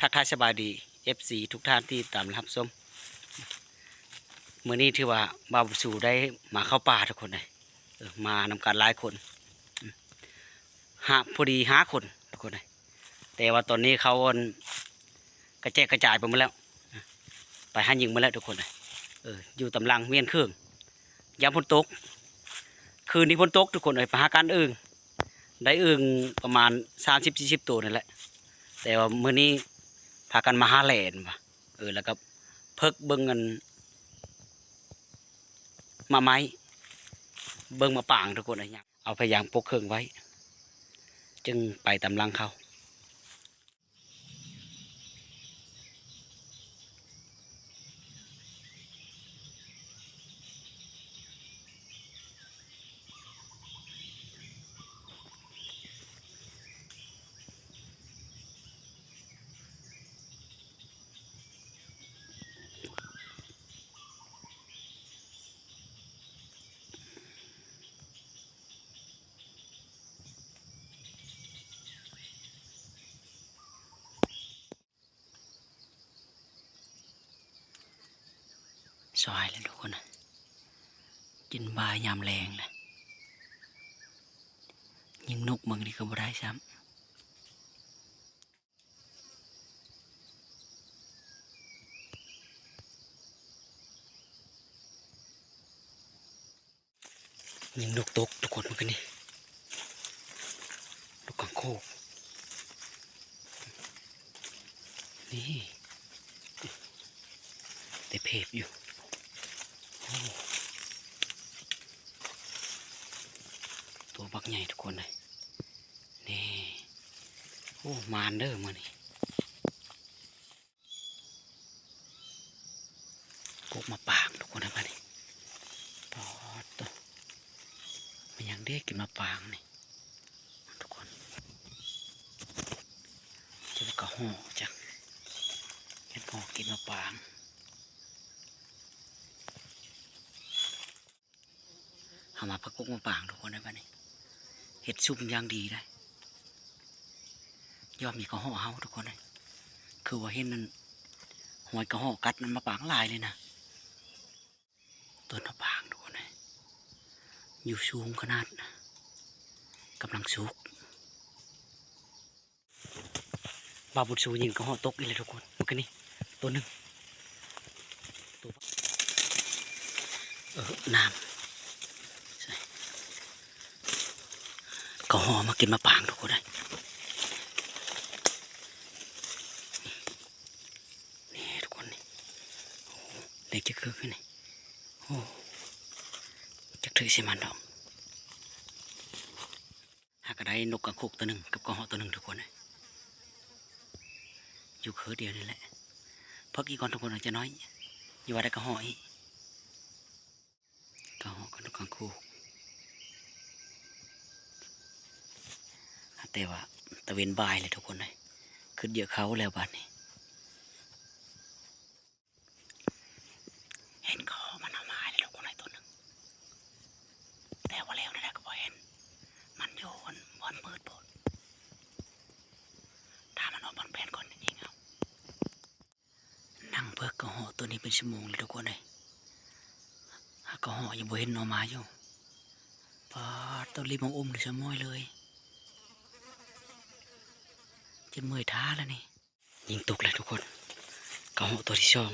ທັກທາຍສະບາຍດີ ເອັຟຊີ ທຸກທ່ານທີ່ຕາມຮັບຊົມ. ມື້ນີ້ຖືວ່າບ່າວບຸນຊູໄດ້ມາເຂົ້າປ່າທຸກຄົນເອີຍ. ເອີ ມານຳກັນຫຼາຍຄົນ ອືມ ຫ້າ ພໍດີຫ້າຄົນທຸກຄົນເອີຍ. ແຕ່ວ່າຕອນນີ້ເຂົາ ອັນ ກະແຈກກະຈາຍໄປໝົດແລ້ວ ໄປຫາຍິງໝົດແລ້ວທຸກຄົນເອີຍ. ເອີ ຢູ່ຕາມຫຼັງວຽນເຄື່ອງ ຢ້ານຝົນຕົກ. ຄືນນີ້ຝົນຕົກທຸກຄົນເອີຍ ໄປຫາກັນເອີງ ໄດ້ເອີງປະມານສາມສິບສີ່ສິບໂຕນີ້ແຫຼະ. ແຕ່ວ່າມື້ນີ້ພາກັນມາຫາແລ່ນວ່າ ເອີ ແລ້ວກໍເພິກເບິ່ງອັນ ໝາກໄມ້ ເບິ່ງໝາກປາງທຸກຄົນເອີຍ. ເອົາຜ້າຢາງປົກເຄິ່ງໄວ້ ຈຶ່ງໄປຕາມຫຼັງເຂົາ. ສາຍແລ້ວທຸກຄົນນະ ກິນບ່າຍຍາມແລງນະ. ຍິງນົກບາງທີກໍບໍ່ໄດ້ຊ້ຳ. ຍິງນົກຕົກທຸກຄົນ ມື້ຄືນນີ້ ນົກກາງໂຄກ ນີ້ ແຕ່ເພບຢູ່. ໂອ້ ຕົວບັກໃຫຍ່ທຸກຄົນເອີຍ ນີ້. ໂອ້ ມານເດີມື້ນີ້. ກົກໝາກປາງທຸກຄົນເອີຍ ບາດນີ້ ປາດໂທ້ ແມ່ນຫຍັງເດ້ກິນໝາກປາງນີ້ທຸກຄົນ. ເຈົ້າກະເຫາະຈັກ ເຫັນເຫາະກິນໝາກປາງ. ເຮົາມາເພື່ອກົກໝາກປາງທຸກຄົນເອີຍ ບາດນີ້ ເຮັດຊຸມຢ່າງດີໄດ໋. ຍອດມີກະເຫາະເຮົາທຸກຄົນເອີຍ ຄືວ່າເຫັນນັ້ນ ຮອຍກະເຫາະກັດນັ້ນ ໝາກປາງຫຼາຍເລີຍນະ. ຕົ້ນໝາກປາງທຸກຄົນເອີຍ ຢູ່ສູງຂະໜາດ ກຳລັງສຸກ. ບ່າວບຸນຊູຍິງກະເຫາະຕົກອີກແລ້ວທຸກຄົນ ມື້ຄືນນີ້ ໂຕໜຶ່ງ ໂຕ ເອີ ນ້ຳ ກະເຫາະມາກິນໝາກປາງທຸກຄົນເອີຍ. ນີ້ທຸກຄົນນີ້ ໂອ້ ໄດ້ຈັກຄືຄືນີ້ ໂອ້ ຈັກຖືຊິມັນດອກ. ຫາກະໄດ້ນົກກາງໂຄກໂຕໜຶ່ງກັບກະເຫາະໂຕໜຶ່ງທຸກຄົນເອີຍ ຢູ່ຄືດຽວນີ້ແຫຼະ. ເພິກອີກກ່ອນທຸກຄົນ ອາດຈະນ້ອຍ ຢ່າວ່າແຕ່ກະເຫາະອີກ ກະເຫາະກັບນົກກາງໂຄກ. ແຕ່ວ່າຕາເວັນບ່າຍແລ້ວທຸກຄົນເອີຍ ຄືດຽວເຂົ້າແລ້ວບາດນີ້. ເຫັນກະເຫາະມັນເອົາມາໃຫ້ແລ້ວທຸກຄົນເອີຍ ໂຕໜຶ່ງ ແຕ່ວ່າແລ້ວແນວໃດກໍບໍ່ເຫັນ ມັນຢູ່ບ່ອນມືດໂພດ. ຖ້າມັນອອກບ່ອນແປນກ່ອນຍິງເອົາ. ນັ່ງເພິກກະເຫາະໂຕນີ້ເປັນຊົ່ວໂມງແລ້ວທຸກຄົນເອີຍ ຫາກະເຫາະຍັງບໍ່ເຫັນອອກມາຢູ່. ປາດໂທ້ ລີບມາອຸ້ມເລີຍ ສະໝອຍເລີຍ ຈົນເມື່ອຍທ້າແລ້ວນີ້. ຍິງຕົກແລ້ວທຸກຄົນ ກະເຫາະຕົວທີສອງ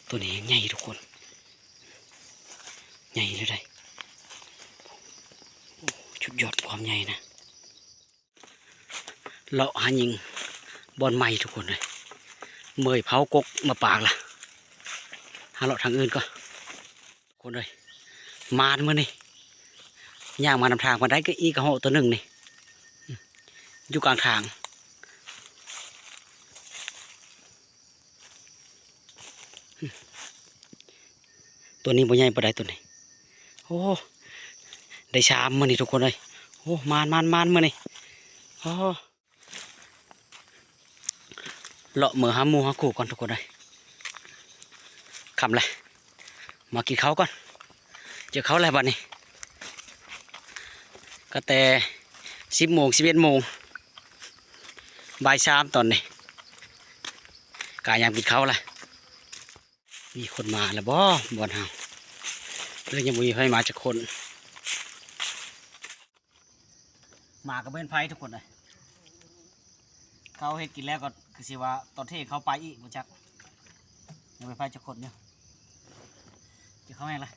ຕົວນີ້ຍັງໃຫຍ່ທຸກຄົນ ໃຫຍ່ເລີຍໄດ໋. ໂອ້ ສຸດຍອດຄວາມໃຫຍ່ນະ. ເລາະຫາຍິງບ່ອນໃໝ່ທຸກຄົນເອີຍ ເມື່ອຍເຜົາກົກໝາກປາງລະ ຫາເລາະທາງອື່ນກ່ອນ. ຄົນເອີຍ ມານມື້ນີ້ ຍ່າງມານຳທາງມາໄດ້ກໍອີກກະເຫາະຕົວໜຶ່ງນີ້ ຢູ່ກາງທາງ. ຕົວນີ້ບໍ່ໃຫຍ່ປານໃດຕົວນີ້. ໂອ້ ໄດ້ຊາມມື້ນີ້ທຸກຄົນເອີຍ. ໂອ້ ມານໆໆ ມື້ນີ້. ໂອ້ ເລາະເມືອຫາໝູ່ຫາຄູ່ກ່ອນທຸກຄົນເອີຍ. ຄ່ຳແລ້ວ ມາກິນເຂົ້າກ່ອນ. ເຈີເຂົ້າແລ້ວບາດນີ້ ກໍແຕ່ສິບໂມງ ສິບເອັດໂມງ. ບ່າຍສາມຕອນນີ້ ກະຍາມກິນເຂົ້າລະ. ມີຄົນມາແລ້ວບໍ່ບ່ອນເຮົາ? ຫຼືຍັງບໍ່ມີໃຜມາຈັກຄົນ. ໝາກໍບໍ່ເຫັນໃຜທຸກຄົນເອີຍ. ເຂົາເຮັດກິນແລ້ວກໍຄືຊິວ່າຕອນເທີ່ຍງເຂົາໄປອີກບໍ່ຈັກ. ຍັງບໍ່ມີໃຜຈັກຄົນຢູ່. ກິນເຂົ້າແຮງລະ.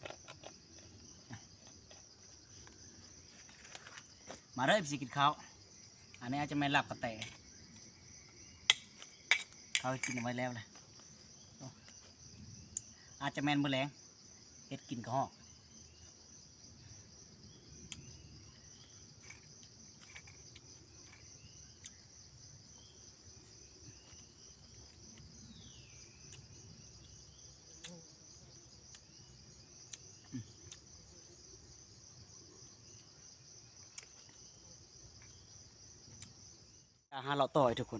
ມາເດີ ເອັຟຊີ ກິນເຂົ້າ. ອັນນີ້ອາດຈະແມ່ນລາບກະແຕ. ເຂົາເຮັດກິນເອົາໄວ້ແລ້ວລະ. ອາດຈະແມ່ນມື້ແລງ ເຮັດກິນກະຮອກ. ຫາເລາະຕໍ່ອີກທຸກຄົນ.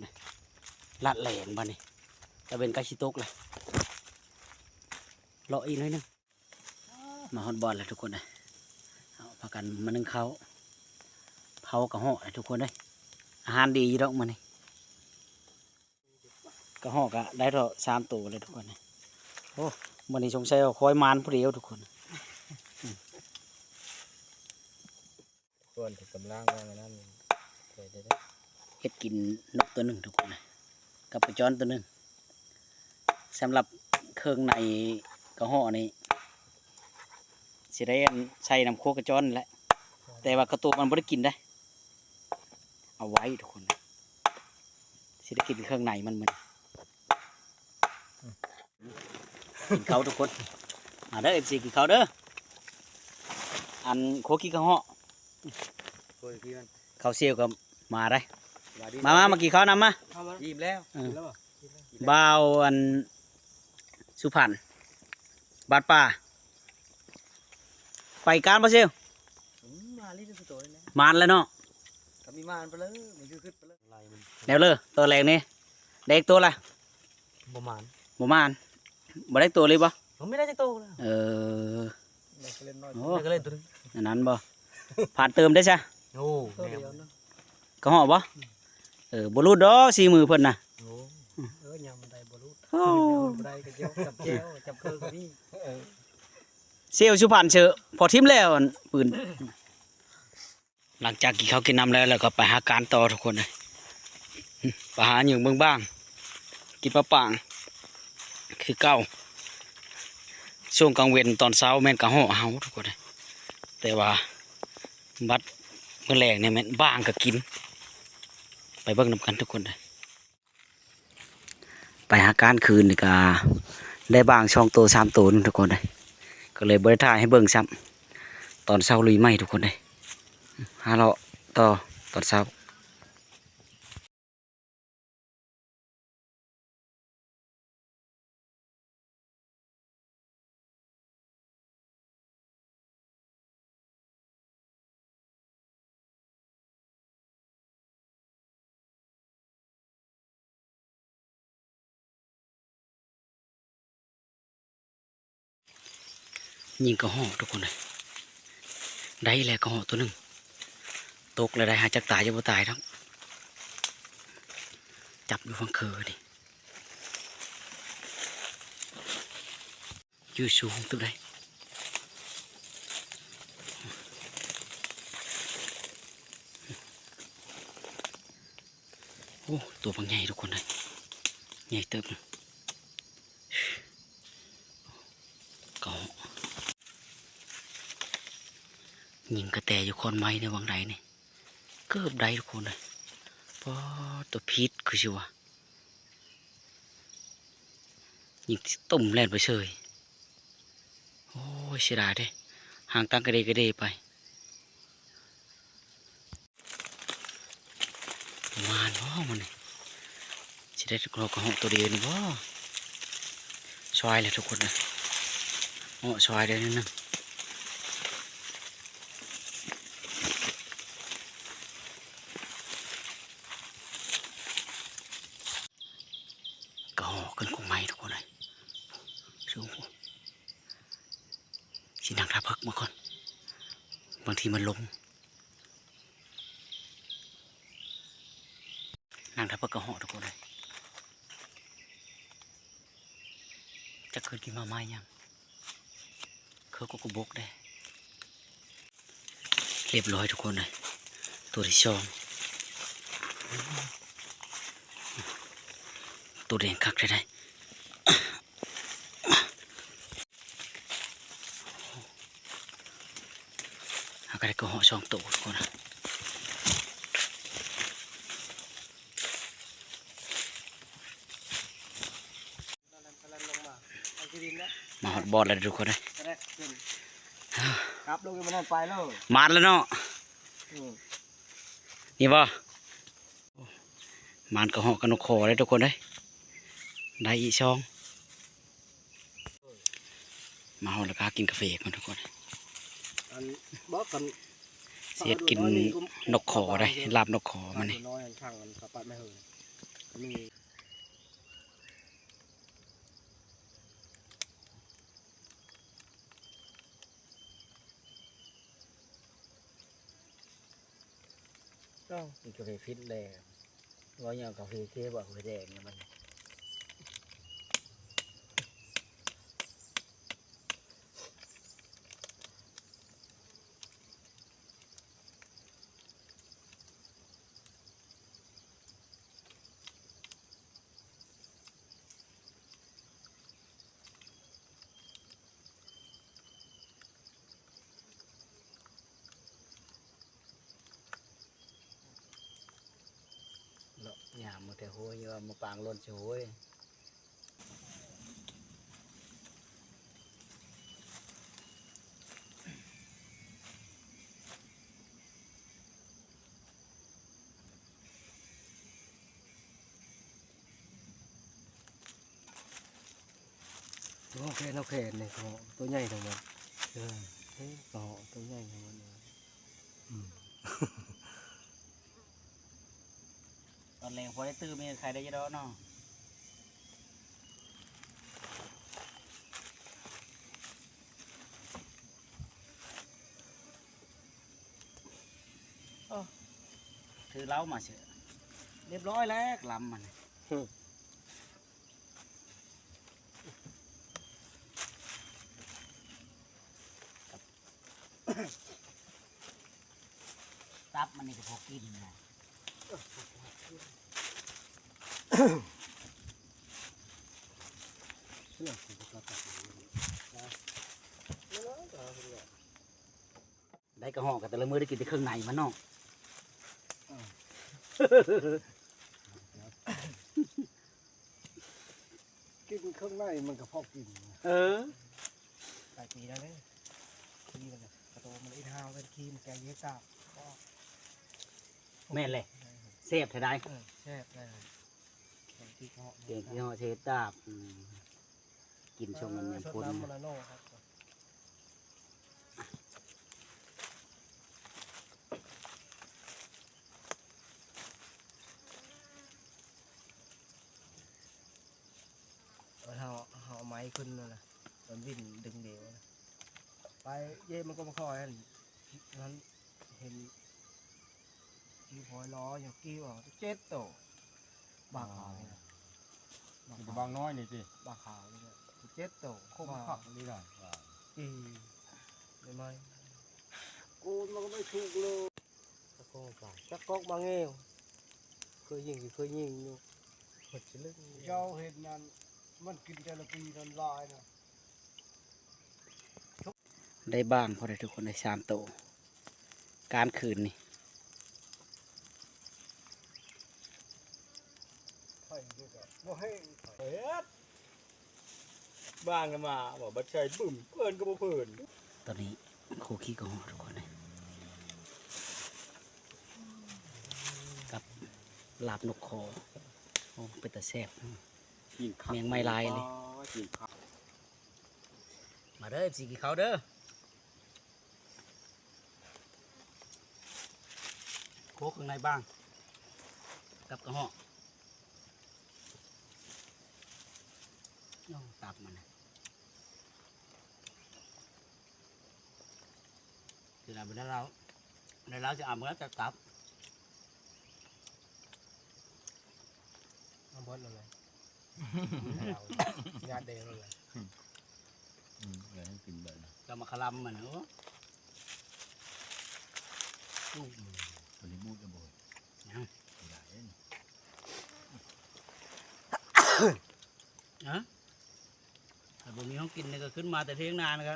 ລາດແຫຼງບາດນີ້ ຕາເວັນໃກ້ຊິຕົກແລ້ວ. ເລາະອີກໜ້ອຍໜຶ່ງ. ມາຮອດບ່ອນແລ້ວທຸກຄົນເອີຍ. ເຮົາພາກັນມາໜຶ້ງເຂົ້າ ເຜົາກະເຫາະແຫຼະທຸກຄົນເອີຍ. ອາຫານດີຢູ່ດອກມື້ນີ້. ກະເຫາະກະໄດ້ເທົ່າສາມໂຕແລ້ວທຸກຄົນເອີຍ. ໂອ້ ມື້ນີ້ສົງໄສວ່າຂ້ອຍໝານຜູ້ດຽວທຸກຄົນ. ສ່ວນທີ່ກຳລັງອັນນັ້ນ ເຮັດກິນນົກໂຕໜຶ່ງທຸກຄົນນະ ກັບກະຈອນໂຕໜຶ່ງ. ສຳລັບເຄື່ອງໃນກະເຫາະນີ້ ຊິໄດ້ອັນໃສ່ນຳຄົວກະຈອນແຫຼະ ແຕ່ວ່າກະໂຕມັນບໍ່ໄດ້ກິນເດ້ ເອົາໄວ້ທຸກຄົນ ຊິໄດ້ກິນເຄື່ອງໃນມັນມື້ນີ້. ກິນເຂົ້າທຸກຄົນ ມາເດີ ເອັຟຊີ ກິນເຂົ້າເດີ. ອັນຄົວກິນກະເຫາະ ໂອ້ຍ ພີ່ມັນ ເຂົ້າສ່ຽວກໍມາໄດ໋. ມາດີ ມາ ມາ ມາກິນເຂົ້ານຳມາ. ອີ່ມແລ້ວ. ເອີ ກິນແລ້ວບໍ່? ບ່າວອັນສຸພັນ ບາດປ່າ ໄປການບໍ່ສ່ຽວ? ອືມ ມາລີ້ ໂຕນີ້ແຫຼະ ມານແລ້ວເນາະ. ກໍມີມານໄປເລີຍ ມັນຄືຂຶ້ນໄປເລີຍ ແນວເລີ ຕອນແລງນີ້ ໄດ້ຈັກໂຕລະ? ບໍ່ມານ ບໍ່ມານ ບໍ່ໄດ້ໂຕເລີຍບໍ່? ບໍ່ໄດ້ຈັກໂຕເລີຍ. ເອີ ໄດ້ກະເລັດນ້ອຍ ໂອ້ ໄດ້ກະເລັດໂຕໜຶ່ງ ອັນນັ້ນບໍ່? ຜ່ານເຕີມໄດ້ຊະ. ໂອ້ ແມ່ນ ກະເຫາະບໍ່? ເອີ ບໍ່ຫຼຸດດອກສີມືເພິ່ນນະ. ໂອ້ ເອີ ຍາມມັນໄດ້ບໍ່ຫຼຸດ ໂອ້ ບໍ່ໄດ້ກໍເຈັບ ຈັບແຈວ ຈັບເຄີກໍມີ. ເຊວສຸພັນເຊີ ພໍຖິ້ມແລ້ວອັນປືນ. ຫຼັງຈາກກິນເຂົ້າກິນນ້ຳແລ້ວ ແລ້ວກໍໄປຫາການຕໍ່ທຸກຄົນເອີຍ. ໄປຫາຫຍັງເບິ່ງບ້າງ ກິນມາປາງຄືເກົ່າ. ຊ່ວງກາງເວັນຕອນເຊົ້າແມ່ນກະເຫາະເຮົາທຸກຄົນເອີຍ ແຕ່ວ່າບັດມື້ແລງນີ້ແມ່ນບ້າງກໍກິນ. ໄປເບິ່ງນຳກັນທຸກຄົນເອີຍ. ໄປຫາການຄືນນີ້ກະໄດ້ບ້າງສອງໂຕສາມໂຕໜຶ່ງທຸກຄົນເອີຍ ກໍເລີຍບໍ່ໄດ້ຖ່າຍໃຫ້ເບິ່ງຊ້ຳ. ຕອນເຊົ້າລຸຍໃໝ່ທຸກຄົນເອີຍ ຫາເລາະຕໍ່ຕອນເຊົ້າ. ຍິງກະຮອກທຸກຄົນເອີຍ ໄດ້ແລ້ວກະຮອກໂຕໜຶ່ງ ຕົກແລ້ວໄດ້ ຫາຈັກຕາຍຢູ່ບໍ່ຕາຍດອກ. ຈັບຢູ່ຝັ່ງເຄີນີ້ ຢູ່ສູງຕຶບໃດ. ໂອ້ ໂຕບັກໃຫຍ່ທຸກຄົນເອີຍ ໃຫຍ່ເຕີບ. ກໍຍິງກະແຕຢູ່ຄອນໄມ້ໃນວັງໃດນີ້ ເກືອບໄດ້ທຸກຄົນເອີຍ. ປາດ ໂຕຜິດຄືຊິວ່າ ຍິງຕົມແລ່ນໄປເສີຍ. ໂອ້ຍ ເສຍດາຍເດ້ ຫາງຕັ້ງກະເດກະເດໄປ. ມານບໍ່ມື້ນີ້ ຊິໄດ້ເລາະກະເຫາະໂຕດຽວນີ້ບໍ່? ຊອຍແລ້ວທຸກຄົນເອີຍ ເຫາະຊອຍໄດ້ໜ້ອຍໜຶ່ງ. ກະເຫາະຂຶ້ນກົງໄມ້ທຸກຄົນເອີຍ ສູງ. ຊິນັ່ງຖ້າເພິກມາກ່ອນ ບາງທີມັນລົງ. ນາງໄດ້ປາກະເຫາະທຸກຄົນເອີຍ ຈັກຄືນກິນມາມ່າຫຍັງ ຄືກໍກະບົກເດ້. ຮຽບຮ້ອຍທຸກຄົນເອີຍ ໂຕທີສອງ ໂຕແດງຄັກແທ້ໃດ. ເຮົາກໍໄດ້ກະເຫາະສອງໂຕທຸກຄົນ. ມາຮອດບ່ອນແລ້ວທຸກຄົນເອີຍ ກັບລົງຢູ່ມັນນັ້ນໄປໂລດ ມາແລ້ວເນາະ. ອືມ ນີ້ບໍ່ ມານກະເຫາະກັບນົກຂໍເດ້ທຸກຄົນເດ້ ໄດ້ອີກສອງ. ມາຮອດແລ້ວກໍຫາກິນກາເຟກ່ອນທຸກຄົນ. ອັນ ບໍ່ກັນ ຊິເຮັດກິນນົກຂໍໄດ້ ລາບນົກຂໍມື້ນີ້ ນ້ອຍອັນຊ່າງອັນສະປັດແມ່ເຫີ ມີ ເອົ້າ ກິນກາເຟຜິດແລ້ວ ວ່າຫຍັງກາເຟເຄ ບໍ່ກາເຟແດງນີ້ມັນ. ເນາະ ຍາມມື້ແຕ່ໂຫຍ ວ່າມາປາງຫຼົ່ນຊິໂຫຍ. ໂອເຄ ໂອເຄ ນີ້ກໍໂຕໃຫຍ່ທັງໝົດ ເອີ ເອີ ກໍໂຕໃຫຍ່ທັງໝົດ. ອືມ ຕອນແລງພໍໄດ້ຕື່ມ ມີໄຂ່ໄດ້ຢູ່ດອກເນາະ. ໂອ້ ຖືເຫຼົ້າມາເສຍ ຮຽບຮ້ອຍແລ້ວລຳມັນ. ຕັບມັນນີ້ກໍພໍກິນນະ. ໄດ້ກະເຫາະກໍແຕ່ລະມື້ໄດ້ກິນແຕ່ເຄື່ອງໃນມັນເນາະ. ກິນເຄື່ອງໃນມັນກໍພໍກິນ. ເອີ ຫຼາຍປີແລ້ວເດ້ ຂີ້ມັນນະ ກະໂຕມັນອີດຫ້າວເປັນຂີ້ມັນແກງເຮັດຕາບ. ແມ່ນແຫຼະ ແຊບແທ້ໃດ. ເອີ ແຊບແທ້ໃດ ແກງຂີ້ເຫາະ ແກງຂີ້ເຫາະເຮັດຕາບ. ອືມ ກິນຊ່ວງມັນຍັງພົ້ນ. ເຮົາ ເຮົາເອົາໄມ້ຂຶ້ນນັ້ນນະ ມັນວິ່ນດຶງເດວນະ ໄປເຢ ມັນກໍບໍ່ຄ່ອຍຫັ້ນ ນັ້ນ ເຫັນ ທີ່ພອຍລໍຢູ່ກີ້ອອກເຈັດໂຕ ບາງຂາວນີ້ນະ ບາງຂາວ ບາງນ້ອຍນີ້ຕິ ບາງຂາວນີ້ນະ ເຈັດໂຕ ຄົມຄັກນີ້ນະ ອືມ ໃໝ່ໆ ໂກນມັນກໍໄມ່ຖືກເລີຍ. ຈັກກອກບາງແງວ ເຄີຍຍິງ ເຄີຍຍິງຢູ່ ເພິ່ນຊິລຶ້ງ ເຈົ້າເຫັນນັ້ນ ມັນກິນແຕ່ລະປີນັ້ນຫຼາຍນະ. ໄດ້ບາງພໍໄດ້ທຸກຄົນ ໄດ້ສາມໂຕ ການຄືນນີ້ ໄຟເດ້ກໍບໍ່ແຮງ ເຮັດ ບາງນະມາ ບໍ່ບັດໃສ່ບຶ້ມ ເພິ່ນກໍບໍ່ເພິ່ນ. ຕອນນີ້ ໂຄຄີກະເຫາະທຸກຄົນເອີຍ ກັບລາບນົກຂໍ ໂອ້ ເປັນຕາແຊບ ກິນຄັກ ແມງໄມ້ຫຼາຍເລີຍ ກິນຄັກ. ມາເດີ ເອັຟຊີ ກິນເຂົ້າເດີ ໂຄເຄື່ອງໃນບາງ ກັບກະເຫາະ. ໂອ້ ຕັບມັນນະ ຄືລາວບໍ່ໄດ້ລາວ ໄດ້ລາວຊິເອົາມາແລ້ວແຕ່ຕັບ. ນັ້ນແຫຼະ ຍາດແດງນັ້ນແຫຼະ ອືມ ແລ້ວໃຫ້ກິນເບິດນະ ຈະມາຄະລຳມັນ ໂອ້ ລູກມັນ ຕົວນີ້ບູດແລ້ວບໍ່? ຍັງ ບໍ່ໄດ້ເດ້ ຮະ? ຖ້າບໍ່ມີຂອງກິນນີ້ກໍຂຶ້ນມາແຕ່ທຽງນານະ ກໍ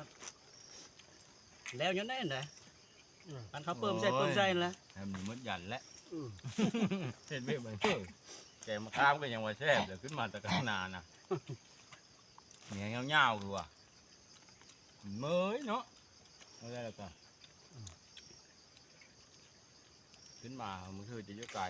ແລ້ວຍ້ອນນັ້ນໃດ໋ ອືມ ອັນເຂົາເປີມໃສ່ ໂອ້ຍ ເປີມໃສ່ນັ້ນແຫຼະ ແຮມນີ້ໝົດຢັນແລ້ວ ອືມ ເຮັດວຽກໄປ ແກງໝາກຂາມກໍຍັງວ່າແຊບ ແລ້ວຂຶ້ນມາແຕ່ກາງນານະ ແນວຍາວໆ ຄືວ່າ ເມື່ອຍເນາະ ເອົາໄດ້ແລ້ວກໍ ອືມ ຂຶ້ນມາ ມັນຄືຈະຢູ່ກາຍ